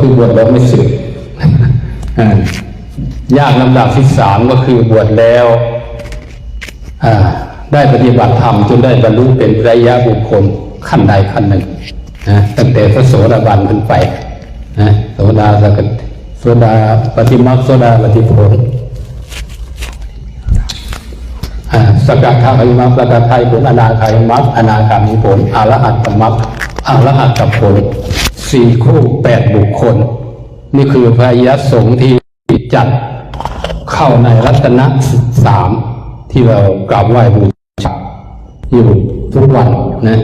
ຄືບວດແລ້ວໄມ່ສຶກ. ອາ ຍາກລຳດັບທີສາມກໍຄືບວດແລ້ວ ອາ ໄດ້ປະຕິບັດທຳຈົນໄດ້ບັນລຸເປັນພະອະລິຍະບຸກຄົນຂັ້ນໃດຂັ້ນໜຶ່ງນະ ຕັ້ງແຕ່ພະໂສດາບັນຂຶ້ນໄປນະ ໂສດາ ສະກະ ໂສດາປະຕິມັກ ໂສດາປະຕິຜົນ ອາ ສະກະທາຄາມີມັກ ສະກະທາຄາມີຜົນ ອະນາຄາມີມັກ ອະນາຄາມີຜົນ ອະລະຫັດຕະມັກ ອະລະຫັດຕະຜົນ ສີ່ຄູ່ແປດບຸກຄົນ. ນີ້ຄືພະອະລິຍະສົງທີ່ຈັດເຂົ້າໃນລັດຕະນະສາມ ທີ່ເຮົາກາບໄຫວ້ບູຊາຢູ່ທຸກວັນນະ.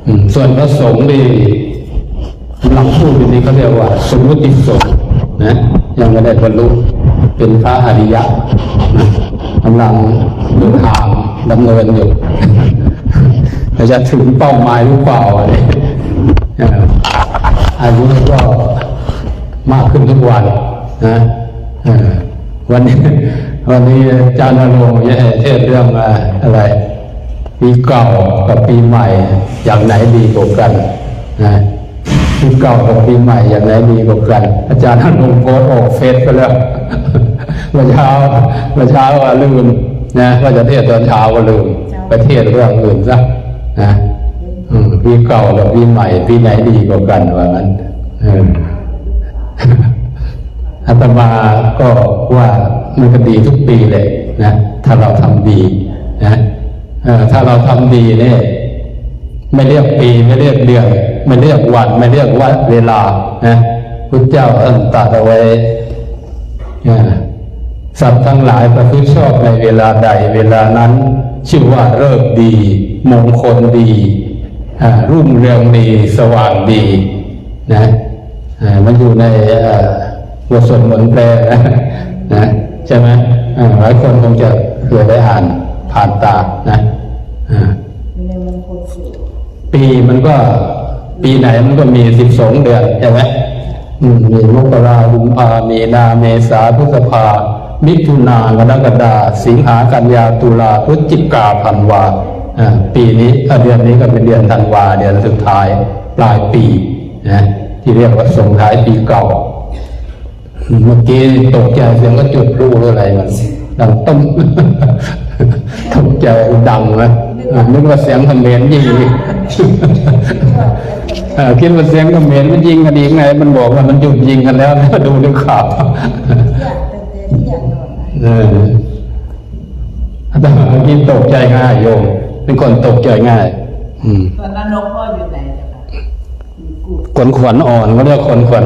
ອືມ ສ່ວນພະສົງນີ້ ກຳລັງພູດຢູ່ນີ້ ເຂົາຮຽກວ່າສົມມຸດຕິສົງນະ ຍັງບໍ່ໄດ້ບັນລຸເປັນພະອະລິຍະນະ ກຳລັງເດີນທາງດຳເນີນຢູ່ ແລະຈະເຖິງເປົ້າໝາຍຫຼືເປົ່າ ອາ ອາຍຸກໍມາກຂຶ້ນທຸກວັນນະ. ເອີ ວັນນີ້ ວັນນີ້ອາຈານອາລົງຈະໃຫ້ເທດເລື່ອງ ອາ ອະໄລ ປີເກົ່າກັບປີໃໝ່ ຢ່າງໃດດີກວ່າກັນນະ? ປີເກົ່າກັບປີໃໝ່ ຢ່າງໃດດີກວ່າກັນ? ອາຈານອາລົງໂພສອອກເຟສໄປແລ້ວ ເມື່ອເຊົ້າ ເມື່ອເຊົ້າວ່າລືມນະ ວ່າຈະເທດຕອນເຊົ້າກໍລືມ ໄປເທດເລື່ອງອື່ນຊະນະ. ອືມ ປີເກົ່າກັບປີໃໝ່ ປີໃດດີກວ່າກັນ? ວ່າຊັ້ນ. ເອີ ອາດຕະມາກໍວ່າມັນກໍດີທຸກປີແຫຼະນະ ຖ້າເຮົາທຳດີນະ. ເອີ ຖ້າເຮົາທຳດີນີ້ ໄມ່ເລືອກປີ ໄມ່ເລືອກເດືອນ ໄມ່ເລືອກວັນ ໄມ່ເລືອກວະເວລານະ. ພຸດທະເຈົ້າທ່ານຕັດເອົາໄວ້ ອາ ສັດທັງຫຼາຍປະພຶດຊອບໃນເວລາໃດເວລານັ້ນ ຊື່ວ່າເລີກດີ ມົງຄົນດີ ອາ ຮຸ່ງເຮືອງດີ ສະຫວ່າງດີນະ. ອາ ມັນຢູ່ໃນ ເອີ ບົດສວດມົນແປນະ ໃຊ່ໄໝ? ອາ ຫຼາຍຄົນຄົງຈະເຄີຍໄດ້ອ່ານຜ່ານຕານະ. ອາ ປີມັນກໍ ປີໃດມັນກໍມີສິບສອງເດືອນ ໃຊ່ໄໝ? ອືມ ມີມົກກະລາ ກຸມພາ ມີນາ ເມສາ ພຶດສະພາ ມິຖຸນາ ກໍລະກະດາ ສິງຫາ ກັນຍາ ຕຸລາ ພຶດຈິກາ ທັນວາ. ອາ ປີນີ້ ອາ ເດືອນນີ້ກໍເປັນເດືອນທັນວາ ເດືອນສຸດທ້າຍປາຍປີນະ ທີ່ຮຽກວ່າສົ່ງທ້າຍປີເກົ່າ. ເມື່ອກີ້ຕົກໃຈສຽງເຂົາຈຸດພລຸຫຼືອະໄລມັນດັງຕຸ້ມ ຕົກໃຈດັງນະ ນຶກວ່າສຽງຂະເໝນຍິງ ເອີ ຄິດວ່າສຽງຂະເໝນມັນຍິງກັນອີກໄງ ມັນບອກວ່າມັນຢຸດຍິງກັນແລ້ວ ດູໃນຂ່າວ. ເອີ ອາດຕະມາເມື່ອກີ້ຕົກໃຈງ່າຍໂຍມ ເປັນຄົນຕົກໃຈງ່າຍ. ອືມ ຕອນນັ້ນຫຼວງພໍ່ຢູ່ໃນ ຂວັນຂວັນອ່ອນ ເຂົາເອີ້ນຂວັນຂວັນ